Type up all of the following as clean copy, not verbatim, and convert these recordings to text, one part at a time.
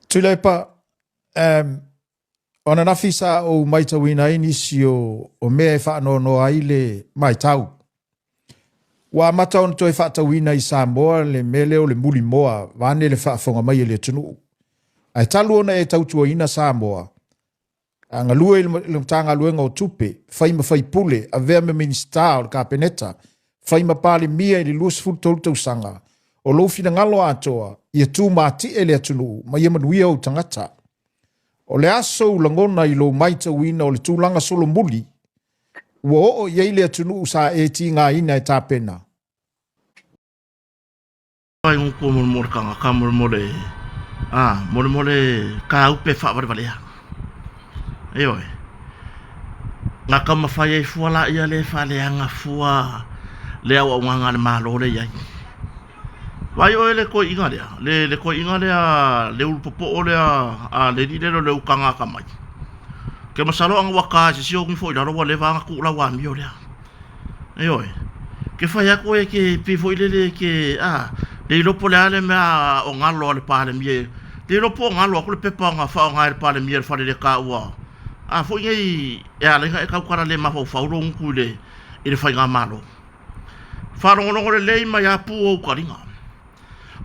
Tuilaepa, um, o ananafi sa ou maitauina ai nisi o, o mea e faanoanoa ai le maitau. Ua amata ona toe faatauina i Samoa le mea lea o le mulimoa vaeane le faafofoga mai a le atunuu. Ae talu ona e tautuaina Samoa, a galue i le Matagaluega o Tupe, fai ma faipule, avea ma Minisita o le Kapeneta, fai ma Palemia i le 23 tausaga, o lou finagalo atoa, ia tumatie le atunuu ma ia manuia ou tagata. O le a sou lagona i lou maitauina o le tulaga solomuli ua oo i ai le atunuu sa e tigaina e tapena? Ai nguku molemole kanga ka molemole a molemole ka upe faavalevalea. Ioe. Nga taumafai ai fua laia le faaleaga fua le auaunaga a le Malo lea e i ai. Vaai oe le toeaiina lea, le le toeaiina lea le ulu popoo lea a le alii lea o le utaga atamai. Ou te masalo ana ua ta i se isi o nifo i lalo ua leva ona tuu lau amio lea. Ioe. Ke fai atu e ke pei foi lele ke a le iloa po o le a le mea o galo a le Palemia. Le iloa po o galo atu le pepa na faaaoga e le Palemia i le fale le taua. A foi nei e ala ai ona e tautala le mafaufau lou gutu i le i le faigamalo. Faalogologo lelei mai a pu ou taliga.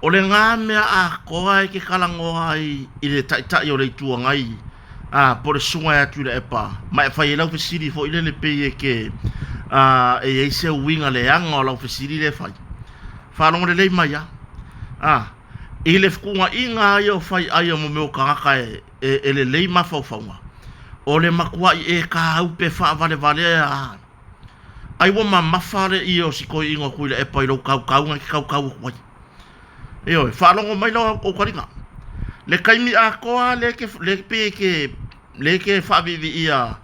O lena mea atoa e te talanoa ai i le Taitai o le Itu Agai a, po o le Susuga ia Tuilaepa, ma e fai ai lau fesili foi lele pei e ke, a, e i ai se uiga leaga o lau fesili lea e fai. Faalogo lelei mai a, a, i le fetuunaiga lava ia o fai ai o mea o tagata e, e, e lelei mafaufauga, o le matuai e tāupe faavalevalea a, Ai ua mamafa le ie o si toeaina o Tuilaepa i lou kaukauga e te kaukau atu ai. Ioe, faalogo mai lau outou taliga. Le taimi atoa lea ke, lea pei e ke, lea ke faaviiviia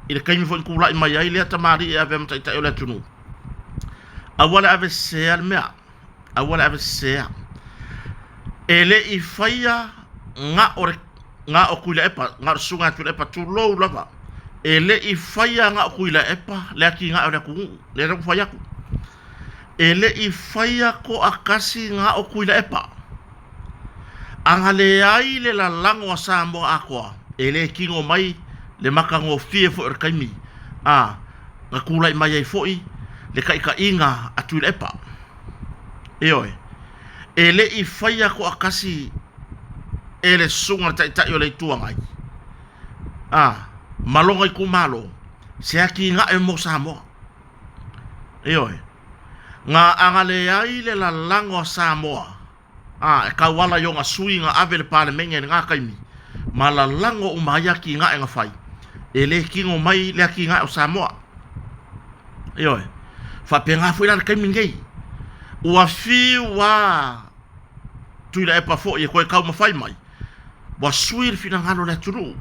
i le taimi foi na tulai mai ai lea tamalii e avea ma taitai o le atunuu. Aua le avesesea le mea. Aua le avesesea. E le i faia na o le na o Tuilaepa, na o le susuga ia Tuilaepa, tulou lava. E le i faia na o Tuilaepa le atinae o le atunuu, lea na ou fai atu. E le i faia toatasi na o Tuilaepa. A na leai le lalago a Samoa atoa, e le tino mai le matagofie foi o le taimi a na tulai mai ai foi le taitaiga a Tuilaepa. Ioe, e le i faia toatasi e le susuga i le Taitai o le Itu Agai a ma lona itumalo se atinae mo Samoa. Ioe, na agaleai le lalago a Samoa a e tauala i ona sui na ave i le Palemene i lena taimi ma lalago uma ai atinae na fai, e le tino mai le atinae o Samoa. Ioe, faapena foi la le taimi lenei. Ua fiu lava Tuilaepa foi e toe taumafai mai, ua sui le finagalo o le atunuu,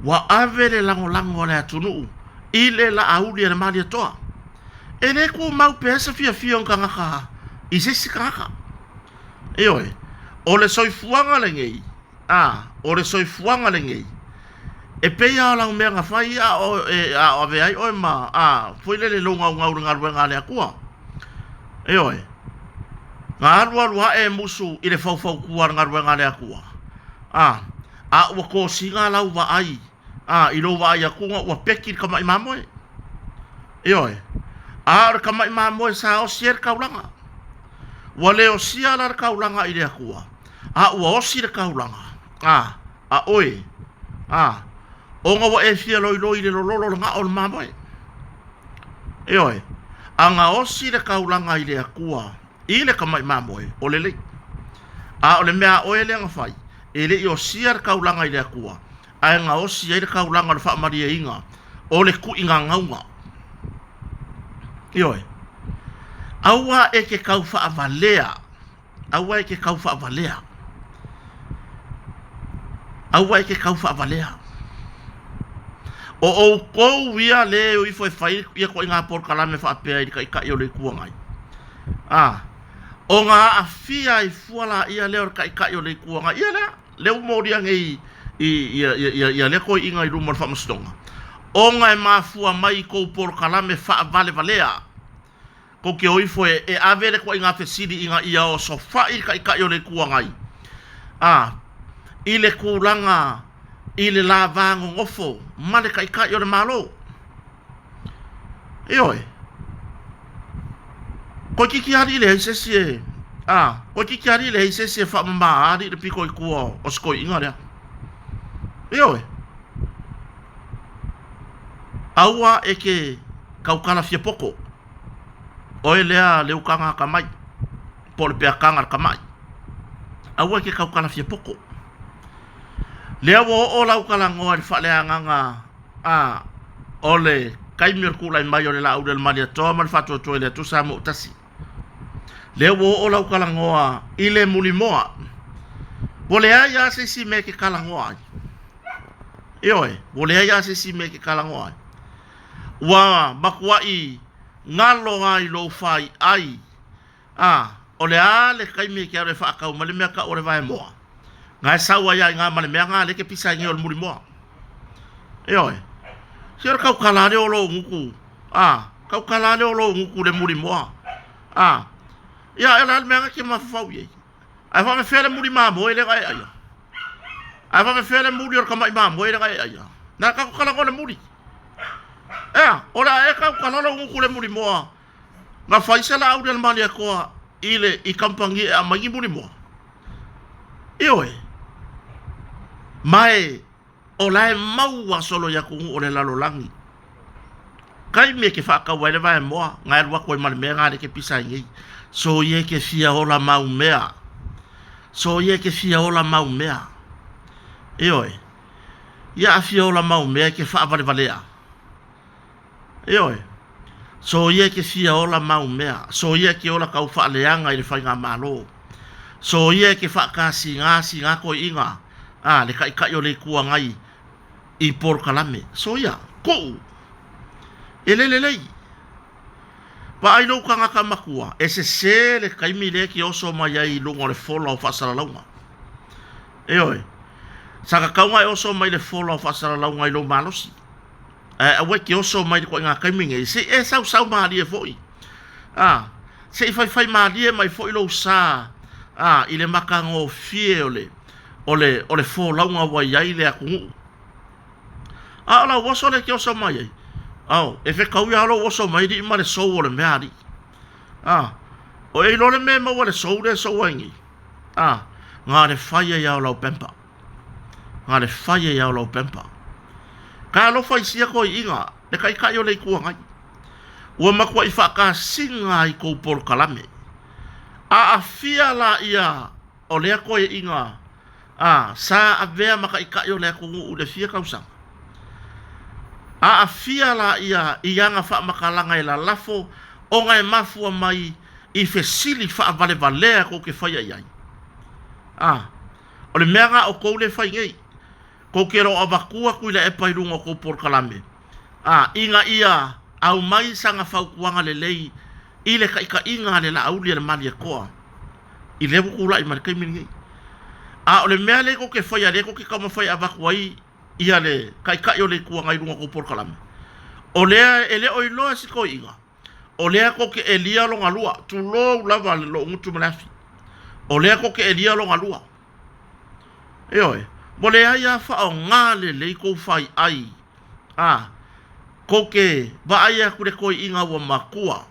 ua ave le lagolago a le atunuu i le laauli a le Malietoa. E le tumau pea se fiafia o ni tagata i se isi tagata. Ioe, o le soifuaga lenei, a, o le soifuaga lenei, e pei lava o lau mea na fai a o, e, a o avea ai oe ma, a, foi lele lou gaugau i le galuega a le Atua. Ioe, na alualu ae e musu i le faufautua a le galuega a le Atua, a, a ua tosina lau vaai, a, i lou vaai atuga ua peki le tamai mamoe. Ioe, a o le tamai mamoe sa osi ai le taulaga. Ua le osia la le taulaga i le Atua, a ua osi le taulaga, a, a oe, a, ona ua e fia loiloi i le lololo o le gao o le mamoe. Ioe, a na osi le taulaga i le Atua i le tamai mamoe, o lelei. A o le mea a oe lea na fai, e le i osia le taulaga i le Atua, ae na osi ai le taulaga o le faamalieina o le tuigagauga. Ioe, aua e te tau faavalea, aua e te tau faavalea, aua e te tau faavalea. O outou ia lea e o ifo e fai ia ituaiga polokalame faapea i le Taitai o le Itu Agai, a, ona aafia ai fua laia lea o le Taitai o le Itu Agai, ia lea. Lea ua molia nei ia lea toeaiina i luma o le faamasinoga, ona e mafua mai i tou polokalame faavalevalea, tou te o ifo e ave le ituaiga fesili ina ia osofai le Taitai o le Itu Agai. A, i le kulaga i le lava gogofo ma le Taitai o le Malo. Ioe. Toeitiiti alii leai se isi e, a, toeitiiti alii leai se isi e faamama alii le pito i tua o si toeaina lea. Ioe. Aua e te tautala fia poto. Oe lea le ukaga atamai po o le peataga a le tamai. Aua e te tautala fia poto. Lea ua oo lau talanoa i le faaleagaga a o le taimi o le tulai mai o le Laauli o le Malietoa ma le Faatuatua i le Atua Samoa Tasi. Lea ua oo lau talanoa i le mulimoa. Ua leai lava se isi mea e te talanoa ai. Ioe, ua leai lava se isi mea e te talanoa ai. Ua matuai galo lava i lou faiai A, o le a le taimi e te alu e faatau mai le mea tau o le vaemoa? Na e sau ai lava i ina ma le mea na lea e te pisa ai nei o le mulimoa. Ioe. Se o le tautala lea o lou gutu, a, tautala lea o lou gutu i le mulimoa. A, ia, o le a le mea na e te mafaufau i ai? Ae faapefea le muli mamoe lea na e aia? Ae faapefea le muli o le tamai mamoe lea na e aia? Na tatou talanoa i le muli. Ea, o le a e tautala lou gutu i le mulimoa Na fai se laauli a le Malietoa i le i kamupani e aumai ni mulimoa? Ioe. Ma e o la e maua solo i atunuu o le lalolagi. Taimi e ke faatau ai le vaemoa, na e alu atu ai ma le mea na le ke pisa ai nei. So ia e ke fia ola mau mea. So ia e ke fia ola mau mea. Ioe. Ia a fia ola mau mea e ke faavalevalea. Ioe. Soia e ke fia ola mau mea. Soia e ke ola kau faaleaga i le faigamalo. Soia e ke faakasigasiga toeaiga a le Taitai o le Itu Agai i polokalame. Soia, tuu. E le lelei. Vaai lou tagata matua, e sese le taimi lea e te oso mai ai i luga o le fola o faasalalauga. Ioe. Sa tatau ona e oso mai le fola o faasalalauga i lou malosi. Ae aua e te oso mai le ituaiga taimi nei, se i e sausau malie foi, a, se i faifai malie mai foi lou sa, a, i le matagofie o le, o le, o le folauga ua i ai le atunuu. A o lau oso lea e te oso mai ai, ao, e fetaui lava lou oso mai alii ma le sou o le mea alii. A, o e iloa le mea e maua i le sou lea e sou ai nei, a, na o le fai ai lava o lau pamper. Na le fai ai lava o lau pamper. Ka alofa i sia toeaiina, le Taitai o le Itu Agai. Ua matuai faakasina ai tou polokalame. Aafia laia o lea toeaiina a sa avea ma Taitai o le atunuu i le fia tausaga. Aafia laia i ana faamatalaga e lalafo ona e mafua mai i fesili faavalevalea tou te faia i ai. A. O le mea lena outou lea e fai nei, tou te le o avatua Tuilaepa i luga o tou polokalame, a, ina ia aumai sana fautuaga lelei i le taitaiga a le Laauli a le Malietoa i lea ua tulai mai i le taimi lenei. A o le mea lea tou te faia, lea tou te taumafai e avatu ai ia le Taitai o le Itu Agai i luga o tou polokalame, o lea e le o iloa e si toeaina, O lea kou te ʻelia lona lua, tulou lava le loʻu gutu ma le afi. O lea kou te ʻelia lona lua. Ioe, ua leai a faaaoga lelei kou faiʻai, a, kou te vaai atu i le toeaina ua matua,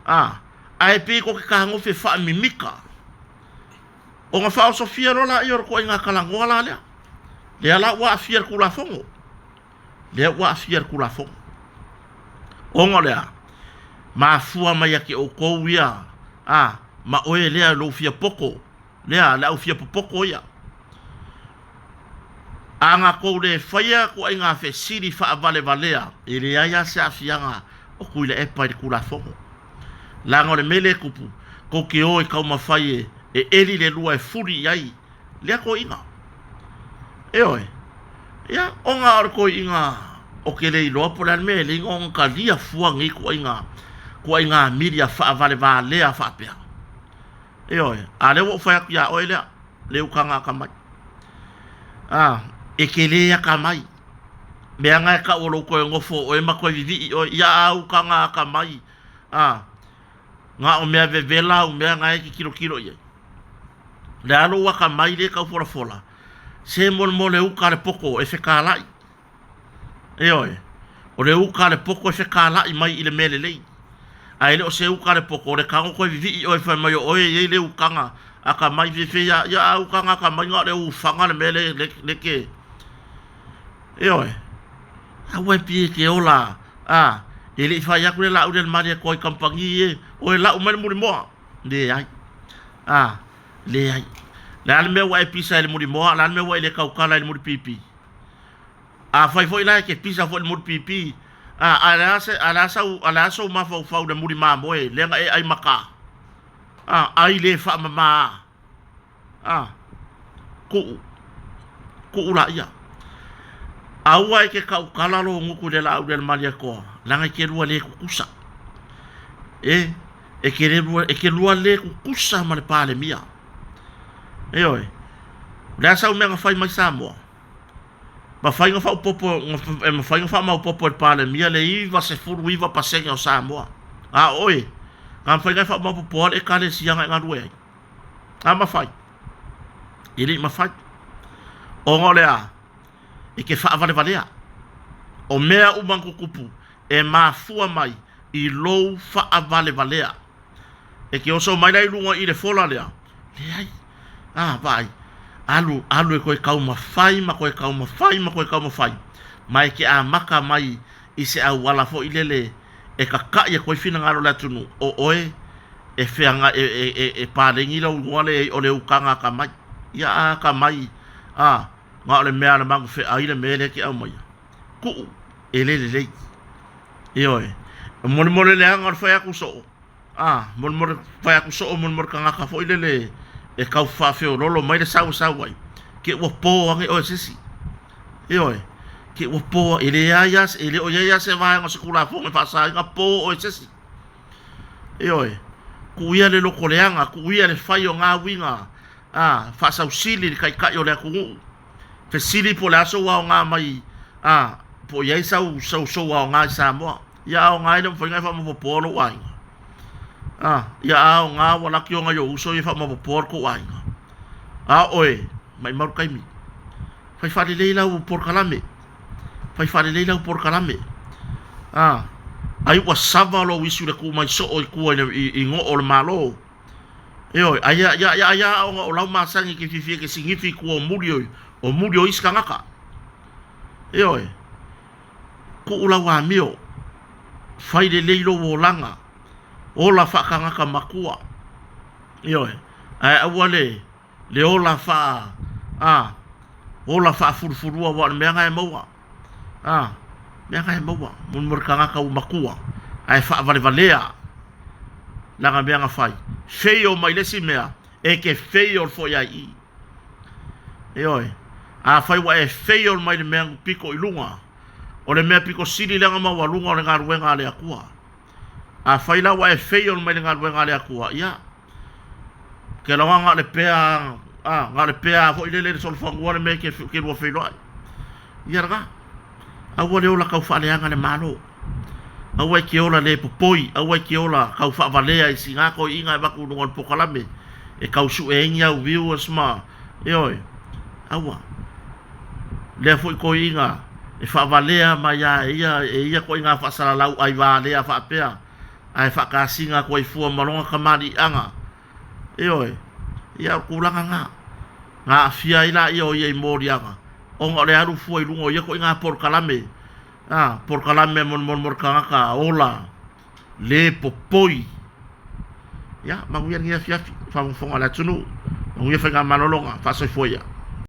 a, ae pei kou te tagofi e faamimika. Ona faaosofia loa laia o le toaiga talanoa la lea. Lea la ua aafia le Tulafono. lea ua aafia le Tulafono. Ona o le a? Mafua mai ia te outou ia, a, ma oe lea lou fia poto, lea, le au fia popoto ia. A na tou le faia ituaiga fesili faavalevalea, e leai lava se aafiaga o Tuilaepa i le Tulafono. Leaga o le mea lea e tupu, tou te o e taumafai e, e eli le lua e fuli i ai lea toeaina. Ioe. Ia, ona o le toeaina o ke le iloa po o le a le mea e lei ona talia fua nei ituaiga, ituaiga amili a faavalevalea faapea. Ioe. A lea ua ou fai atu iā oe lea, le ukaga atamai. A, e te le atamai. Mea na e tau o lou toe nofo o oe ma toe vivii oe, ia a ukaga atamai, a, na o mea vevela au mea na e te tilotilo i ai. Le a lou akamai lea e tau folafola, se molemole uka a le poto e fekalai. Ioe, o le uka a le poto e fekalai mai i le mea lelei. Ae le o se uka a le poto, o le tago toe vivii oe fai mai o oe e i ai le ukaga akamai fiafia ia, ia a ukaga akamai na o le ufaga le mea le, le, le ke. Ioe, aua e pie ke ola, a, e le i fai atu le laau le Malietoa i kamupani e, oe lau mai le mulimoa. Leai. A, leai. Le a le mea ua e pisa ai i le mulimoa, o le a le mea ua e le tautala ai i le mulipipi? Afai foi la e te pisa foi i le mulipipi, a, a o le a se, a o le a sau, a o le a sou mafaufau i le muli mamoe lea na e ai ma ka? A, ai le faamama. A, kuu, kuu laia. Aua e te tautala lou gutu i le laau lea le Malietoa, leaga e te lua le tutusa. E, e te le lua, e te lua le tutusa ma le Palemia. Ioe. O le a sau mea na fai mai Samoa? Mafai na faaopoopo, e mafai na faamaopoopo e le Palemia le 99% o Samoa. A o oe, na mafai na e faamaopoopoa le Ekalesia na e galue ai? A mafai? E le i mafai. Ona o le a? E te faavalevalea. O mea uma na tutupu, e mafua mai i lou faavalevalea. E te oso mai la i luga i le fola lea? Leai. A, vaai. Alu, alu e toe taumafai ma toe taumafai ma toe taumafai, ma e te amata mai i se auala foi lele e kakaʻi atu ai finagalo o le atunuu, o oe e feagai, e, e, e, e paleni lau igoa le o le ukaga akamai. Ia a akamai, a, na o le mea a le magufeʻai le mea lea e te aumaia. Kuu, e le lelei. Ioe. Molemole leaga o le fai atu soo, a, molemole fai atu soo molemole tagata foi lele e tau faafeololo mai le sau e sau ai, ke ua po ane oe e se isi. Ioe, ke ua po, e leai lava, e le o i ai lava se vaega o se Tulafono e faasa ai ona po oe e se isi. Ioe, tuu ia le loto leaga, tuu ia le fai o na uiga, a, faasausili le Taitai o le atunuu. Fesili po o le a sou aoga mai, a, po o i ai sau, sau, sou aoga i Samoa. Ia aoga e le mafai ona e faamaopoopoa lou aiga. A, ia aoga ua laki ona i ou uso ia faamaopoopoa lo tou aiga. A o oe, maimau le taimi. Fai faalelei lau polokalame. Fai faalelei lau polokalame. A, ai ua sava lou isu i le tu mai soo i tua i, le, i, i goo o le Malo. Ioe, ai ia, ia, ia, ia ona o lau masani ke fiafia ke sinifi i tua o muli o, o muli o isi tagata. Ioe, kuu lau amio, fai lelei lou olaga, ola faatagata matua. Ioe, ae aua le, le ola faa, a, ola faafulufulua aua o le mea na e maua. A, mea na e maua, molimoli tagata ua matua, ae faavalevalea lana mea na fai. Fail mai le isi mea, e te fail foi ai i i. Ioe, afai ua e fail mai le mea pito i luga, o le mea pito sili lea na maualuga o le galuega a le Atua. Afai la ua e fail mai le galuega a le Atua, ia, ke loa na o le pea, a, na o le pea foi lele le solofanua le mea ke, ke lua feiloai. Ia lena, aua le ola tau faaleaga le Malo. Aua e te ola le popoi, aua e te ola tau faavalea i sina toeaiina e avatu i luga o le polokalame e tau sue ai ni au viewers ma, ioe, aua. Lea foi toeaiina e faavalea mai lava e ia, e ia ituaiga faasalalau aivalea faapea, ae faakasina atu ai fua ma lona kamaliiaga. Ioe, ia o le tulaga lena, na aafia ai laia o ia i moliaga, ona o le alu fua i luga o ia ituaiga polokalame, a, polokalame mo le tagata ola le popoi. Ia, manuia lenei afiafi, faafogafoga a le atunuu, manuia faigamalologa, faasoifua ia.